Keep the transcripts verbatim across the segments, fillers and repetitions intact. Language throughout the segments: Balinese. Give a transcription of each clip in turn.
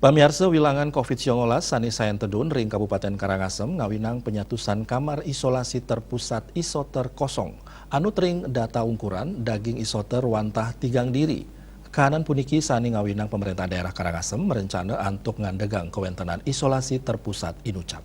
Pamiarsa, wilangan covid sangalas sané sayan tedun ring Kabupaten Karangasem ngawinang penyatusan kamar isolasi terpusat isoter kosong. Anut ring data ungkuran, daging isoter wantah tigang diri. Kahanan puniki sané ngawinang Pemerintah Daerah Karangasem merencana antuk ngandegang kawentenan isolasi terpusat inucap.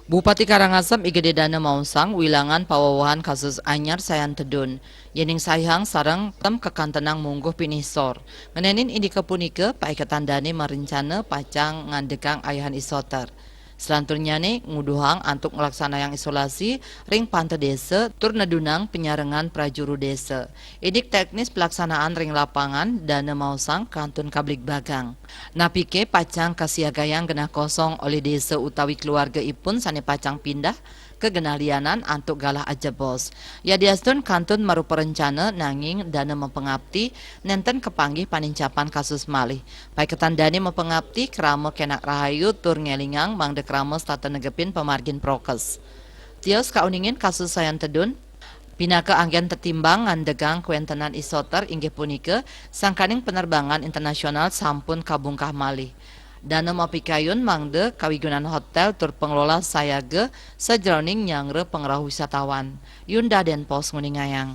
Bupati Karangasem I Gedé Dana maosang wilangan pawewehan kasus anyar sayan tedun, yéning saihang sareng tem kakantenang mungguh pinih sor. Ngenénin indika punika, paiketan dané marencana pacang ngandegang ayahan isoter. Selanturnyané nguduhang antuk nglaksanayang isolasi ring panta désa tur nedunang penyarengan prajuru désa. Indik teknis pelaksanaan ring lapangan, dana maosang kantun kabligbagang. Napiké pacang kasiagayang genah kosong olih désa utawi keluarga ipun sané pacang pindah ka genah lianan antuk galah ajebos. Yadiastun kantun marupa rencana nanging dana mapangapti nénten kapanggih panincapan kasus malih. Paiketan dané mapangapti krama kénak rahayu tur ngélingang mangda krama setata negepin pamargin prokes. Tios kauningin kasus sayan tedun, pinaka anggén tetimbang ngandegang kawentenan isoter inggih punika sangkaning penerbangan internasional sampun kabungkah malih. Dana mapikayun mangda kawigunan hotél tur pengelola sayaga sajeroning nyangra pangrauh wisatawan. Yunda Denpos nguningayang.